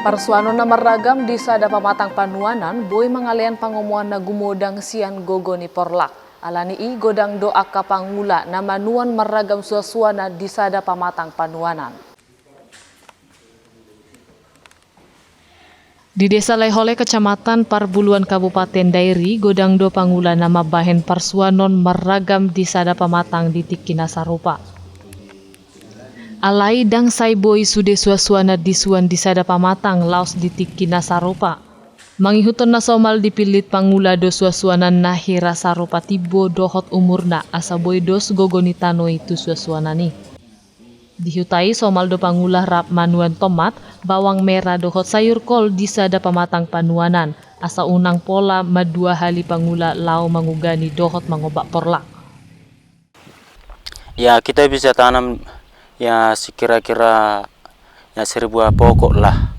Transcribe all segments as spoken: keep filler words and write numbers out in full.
Parsuanon na marragam di sada pamatang panuanan boi mangalean pangomoan na gumodang sian gogo ni porlak. Alani i godang do angka pangula na manuan marragam suansuanan di sada pamatang panuanan. Di Desa Laihole, Kecamatan Parbuluan, Kabupaten Dairi, godang do pangula na mambahen parsuanon marragam di sada pamatang di tingki na sarupa. Alai ndang sai boi sude suansuanan disuan di sada pamatang laos di tingki na sarupa. Mangihuthon na somal, dipillit pangula do suansuanan na hira sarupa timbo dohot umurna, asa boi dos gogo ni tano i tu suansuanan i. Di huta i somal do pangula rap manuan tomat, bawang merah dohot sayur kol di sada pamatang panuanan, asa unang pola mandua hali pangula laho mangugani dohot mangombak porlak. Ya, kita bisa tanam, ya, sekira-kira, ya, seribu buah pokok lah.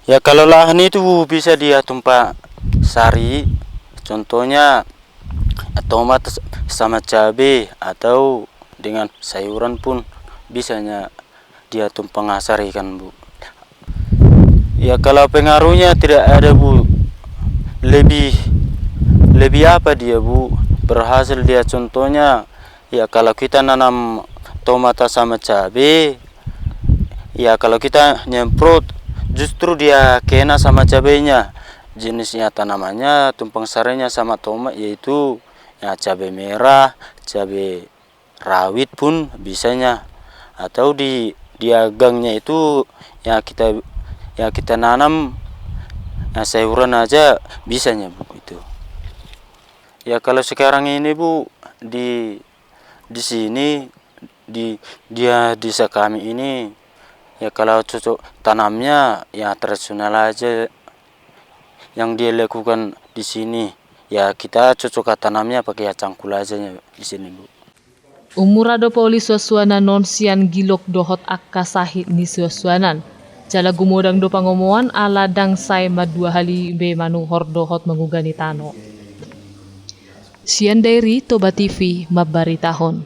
Ya, kalau lahan itu bisa dia tumpang sari, contohnya tomat sama cabe atau dengan sayuran pun bisanya dia tumpang sari kan, Bu. Ya, kalau pengaruhnya tidak ada, Bu. Lebih, lebih apa dia, Bu? Berhasil dia, contohnya, ya, kalau kita nanam tomat sama cabe, ya, kalau kita nyemprot, justru dia kena sama cabenya. Jenisnya tanamannya, tumpang sarinya sama tomat, yaitu, ya, cabe merah, cabe rawit pun bisanya. Atau di, di agangnya itu, ya, kita, ya, kita nanam, ya, sayuran aja bisanya, Bu, itu. Ya, kalau sekarang ini, Bu, di, di sini, di, dia, desa kami ini, ya, kalau cocok tanamnya, ya, tradisional aja yang dia lakukan di sini. Ya, kita cocok tanamnya pakai, ya, cangkul aja, ya, di sini, Bu. Umura do pauli suansuanan on sian gilok dohot angka sahit ni suansuanan. Jala gumodang do pangomoan ala ndang sae mandua hali be manuhor dohot mangugani tano. Sian Dairi, Toba T V mambaritahon.